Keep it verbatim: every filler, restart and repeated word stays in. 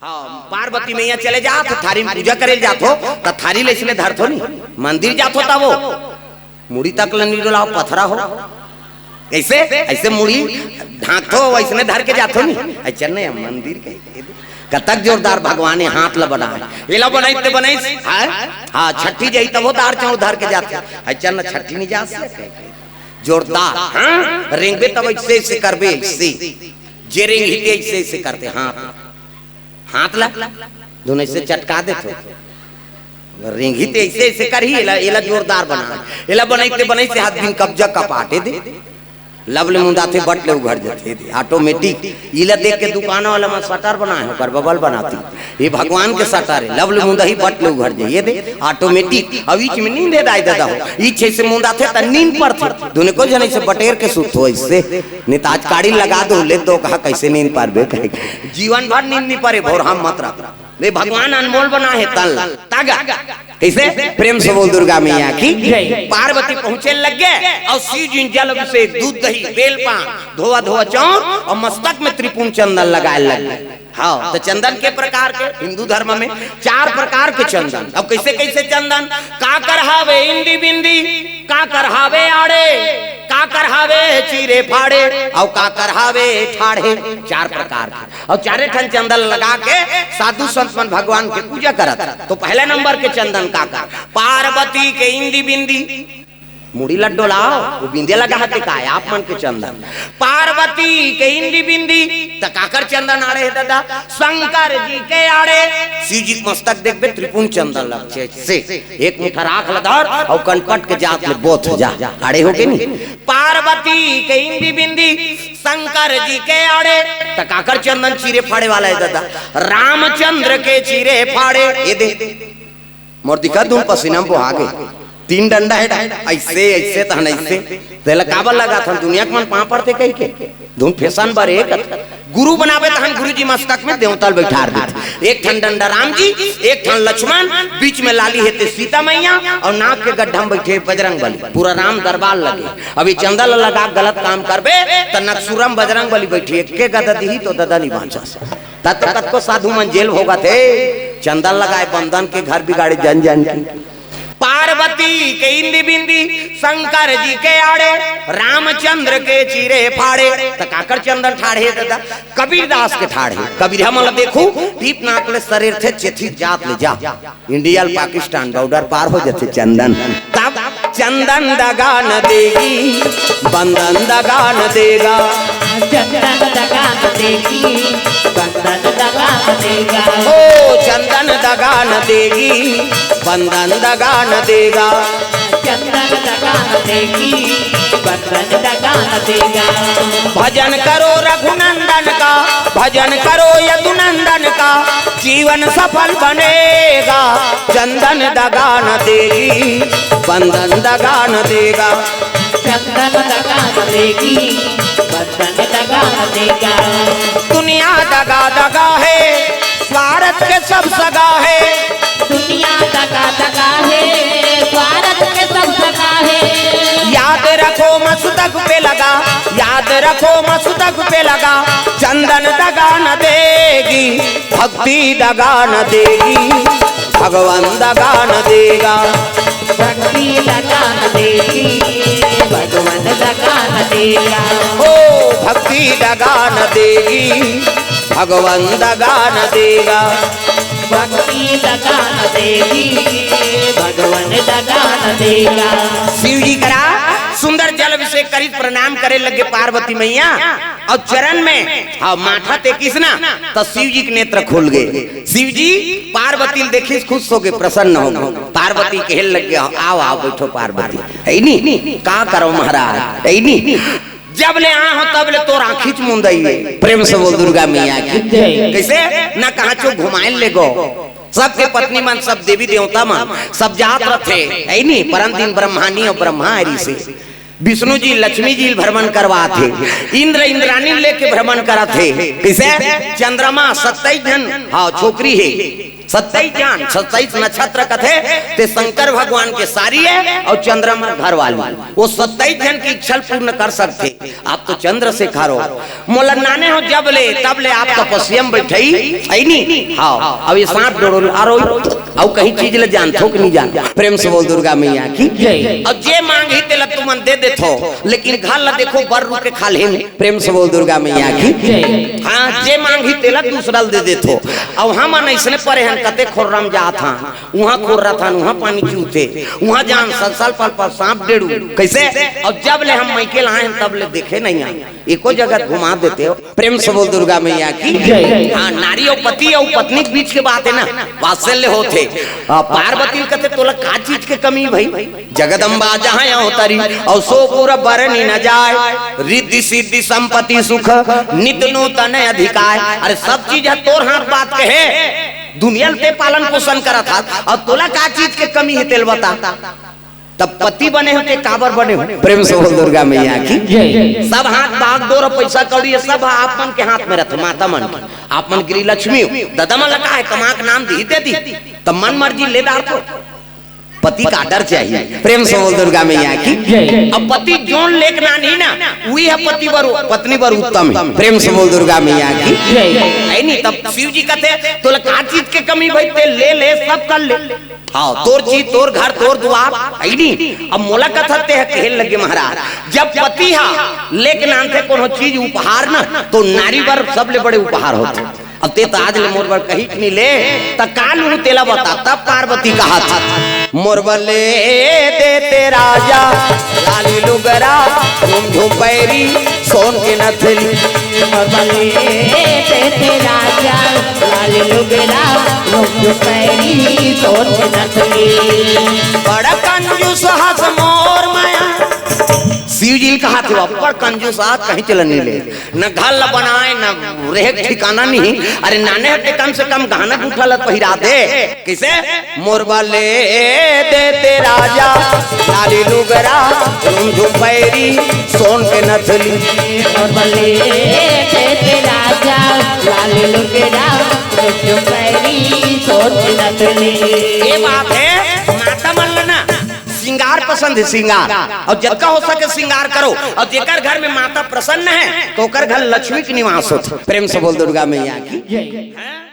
हाँ, पार्वती मैया चले जात हो, थारी में पूजा करे जात हो, त थारी ले इसने धरत हो नी, मंदिर जात हो तब वो मुड़ी तक ल नी डोलाव, पथरा हो। कैसे? ऐसे मुड़ी ढांकत हो, वैसने धर के जात हो नी। अच्छा नहीं, मंदिर कहे के दे। कतक जोरदार भगवान ये हाथ ल बनाए, एला बनाई ते बनाई, हाँ, हाँ, छठी जाई तब वो दार चाउर धर के जात हो। अच्छा न, छठी नहीं जा सके। जोरदार, हाँ, रेंगबे तब ऐसे ऐसे करबे, ऐसे। जे रेंगही ते ऐसे ऐसे करते, हाँ। हाथ ला, दोनों ऐसे चटका देत हो। रेंगही ते ऐसे ऐसे करही, एला, एला जोरदार बना। एला बनई ते बनई से हाथ बिन कब्जा कपाटे दे। लब ले मुंदाथे, बट ले उघड़ जथे दे, automatic। इला देख के दुकान वाला मन शटर बनाए हो, ओकर बबल बनाती। ये भगवान के शटर है, लब ले मुंदही, बट ले उघड़ जाइए दे, automatic। अब ईच में नींद हे दाई ददा हो, ईच ऐसे मुंदाथे त नींद परथे। दुने को जन ऐसे बटेर के सुत हो ऐसे। नहीं त आज काड़ी लगा दो, ले दो, कहा कैसे नींद पारबे कहे। जीवन भर नींद नहीं परे, भोर हम मत रख। ले भगवान अनमोल बना है तन ला। तागा। कैसे? प्रेम से बोल दुर्गा मैया की। जय। पार्वती पहुंचे लग गए और शिव जी जल अभिषेक, दूध दही, बेल पान, धोवा धोवा चाउर और मस्तक में त्रिपुंड चंदन लगाए लग गए। हाँ, तो चंदन के प्रकार के हिंदू धर्म में चार प्रकार के चंदन। अब कैसे कैसे चंदन? काकर हावे इंदी बिंदी, काकर हावे आड़े, काकर हावे चीरे फाड़े, और काकर हावे ठाढ़े। चार प्रकार के। और चारे ठन चंदन लगा के साधु संत मन भगवान के पूजा करत। तो पहले नंबर के चंदन काकर? पार्वती के इंदी बिंदी। मुड़ी ल डोलाव, वो बिंदे लगा हते काय, आप मन के चंदन। पार्वती के इंदी बिंदी, त काकर चंदन आड़े हे दादा? शंकर जी के आड़े। शिव जी के मस्तक देखबे, त्रिपुंड चंदन लग छे से। एक मुठा राख ल धर, और कनपट के जात ले बोथ जा। आड़े हो के नहीं? पार्वती के इंदी बिंदी, शंकर जी के आड़े। त काकर चंदन चीरे फाड़े वाला हे दादा? रामचंद्र के चीरे फाड़े। ये दे। मोर दिखा, धुन पसीना में बोहा गे। तीन डंडा हे, ऐसे, ऐसे तहन ऐसे। तेला काबर लगाथन? दुनिया के मन पाँव पड़थे कहिके। धुन फैशन बर एक। गुरु बनाबे तहन गुरु जी मस्तक में देवता ल बैठार देथे। एक ठन डंडा राम जी, एक ठन लक्ष्मण, बीच में लाली हे ते सीता मैया, और नाक के गड्ढा में बैठे बजरंग बली। पूरा राम दरबार लगे। अभी चंदा ल लगा के गलत काम करबे, त नकसुरम बजरंग बली बैठी, एके गदा दिही तो ददा नहीं बांचस। तब तो कतको साधु मन जेल भोगत हे, चंदन लगाए बंदन के घर बिगाड़े जन जन के। पार्वती के इंदी बिंदी, शंकर जी के आड़े, रामचंद्र के चीरे फाड़े। त काकर चंदन ठाढ़े दादा? कबीरदास के ठाढ़े। कबीर हमन ला देखू, दीप नाक ले सरेर थे चेथी जात ले जा। इंडिया ल पाकिस्तान बॉर्डर पार हो जथे चंदन। तब चंदन दगा न देगी, बंदन दगा न देगा। चंदन दगा न देगी, बंदन दगा न देगा। ओ चंदन दगा न देगी, बंदन दगा न देगा। चंदन दगा न देगी, बंदन दगा न देगा। भजन करो रघुनंदन का, भजन करो यदुनंदन का, जीवन सफल बनेगा। चंदन दगा न देगी, बंदन दगा न देगा। चंदन दगा न देगी, बंदन दगा न देगा। दुनिया दगा दगा है, स्वार्थ के सब सगा है। दुनिया दगा दगा है, स्वार्थ के सब सगा है। याद रखो मस्तक पे लगा, याद रखो मस्तक पे लगा। चंदन दगा न देगी, भक्ति दगा न देगी, भगवान दगा न देगा। भक्ति दगा न देगी, भगवान दगा न देगा। ओ भक्ति दगा न देगी, भगवान दगा न देगा। भक्ति दगा न देगी, भगवान दगा न देगा। शिव जी करा सुंदर जल अभिषेक करी, प्रणाम करे लगे पार्वती मैया। और चरण में, हाँ, माथा टेकिस ना, तो शिव जी के नेत्र खुल गए। शिव जी पार्वती ल देखिस, खुश हो गए, प्रसन्न हो गए। पार्वती कहे लग गया, "आओ, आओ, बैठो पार्वती।" है नी? "का करो महाराज?" है नी? "जब ले आ हो तब ले तोर आँखी च मुंदई है।" प्रेम से बोल दुर्गा मैया की। जय। कैसे? ना कहाँ चो घुमाए ले गो। सबके पत्नी मन, सब देवी देवता मन, सब जात रथे। है नी? परन दिन ब्रह्मानी और ब्रह्मा हरि से विष्णु जी लक्ष्मी जी ल भ्रमण करवात हे, इंद्र इंद्राणी लेके भ्रमण करत हे। कैसे? चंद्रमा सत्ताईस झन, हाँ, छोकरी हे, सत्ताईस झन, सत्ताईस नक्षत्र कथे, ते शंकर भगवान के सारी हे अउ चंद्रमा घर वाली। वो सत्ताईस झन के इच्छा ल पूर्ण कर सकथे। आप तो चंद्रशेखर हो, मोला नाने हो जब ले, तब ले आप तपस्या म बइठे हव, हे नी? हाँ, अब ये सांप डोड़ो ल आरो, अउ कहीं चीज ल जानथो कि नहीं जान? प्रेम से बोल दुर्गा मैया की जय। अउ जे मांगही तेला तुमन दे देथो, लेकिन घर ला देखो, बर रुख के खाल्हे। प्रेम से बोल दुर्गा मैया की। हाँ, जे मांगही तेला दूसरा ल दे देथो। अउ हमन अइसने परे हन, कते खोर्रा म जात हन, उहाँ खोर्रा थन, उहाँ पानी चूहथे, उहाँ जान सन, सन पल पल सांप डेड़ू। कइसे? अउ जब ले हम मइके ल आए हन, तब ले देखे नहीं आए, एको जगह घुमा देते हो। प्रेम से बोल दुर्गा मैया की। जय। हाँ, नारी अउ पति अउ पत्नी के बीच के बात हे ना, वात्सल्य होथे। हाँ, पार्वती ल कथे, तोला का चीज के कमी भई? जगदम्बा जहाँ अवतरी, अउ सो पुर बरनि न जाय। रिद्धि सिद्धि संपत्ति सुख, नित नूतन अधिकाय। अरे, सब चीज हे तोर हाथ बात के हे, दुनिया ल ते पालन पोषण करत हस, अउ तोला का चीज के कमी हे, तेला बता। तब पति बने हो ते काबर बने हो? प्रेम से बोल दुर्गा मैया की। जय। सब हाथ बागडोर, पइसा कौड़ी हे, सब आप मन के हाथ में रथे, माता मन के। आप मन गृह लक्ष्मी हो, ददा मन ल का हे, कमा के नाम दिही दे दिही, तब मन मर्जी ले डारथो। पति का आदर चाहिए। प्रेम से बोल दुर्गा मैया की। जय। अब पति जोन लेके नानही ना, उही ह पति बर, पत्नी बर उत्तम हे। प्रेम से बोल दुर्गा मैया की। जय। हे नी? तब शिव जी कथे, तोला का चीज के कमी भई, ते ले ले, सब कर ले। हाँ, तोर चीज, तोर घर, तोर दुआर, हे नी? अब मोला कथस ते ह कहे लगे महाराज, जब पति ह लेके नानथे कोनो चीज उपहार ना, तो नारी बर सबले बड़े उपहार होथे। अब ते त आज ले मोर बर कहिच नइ ले, त का लूहूं तेला बता। तब पार्वती कहत, मोर बर ले देते राजा, लाली लुगरा, झुमझुम पैरी, सोन के नथली। मोर बर ले देते राजा, लाली लुगरा, झुमझुम पैरी, सोन के नथली। बड़ा कंजूस हस मोर मया। शिव जी ल कहत हे, बड़ कंजूस हस, कहीं चला नइ ले। न घर ला बनाए, न रहे ठिकाना नहीं। अरे नाने हटे, कम से कम गहना गूंठा ला पहिरा दे। कइसे? मोर बर ले देते राजा, लाली लुगरा, झुमझुम पैरी, सोन के नथली। मोर बर ले देते राजा, लाली लुगरा, झुमझुम पैरी, सोन के नथली। ये बात हे, माता मन ला ना सिंगार पसंद हे, सिंगार। अउ जतका हो सके सिंगार करो, अउ जेकर घर में माता प्रसन्न हे, त ओकर घर लक्ष्मी के निवास होथे। प्रेम से बोल दुर्गा मैया की। हाँ?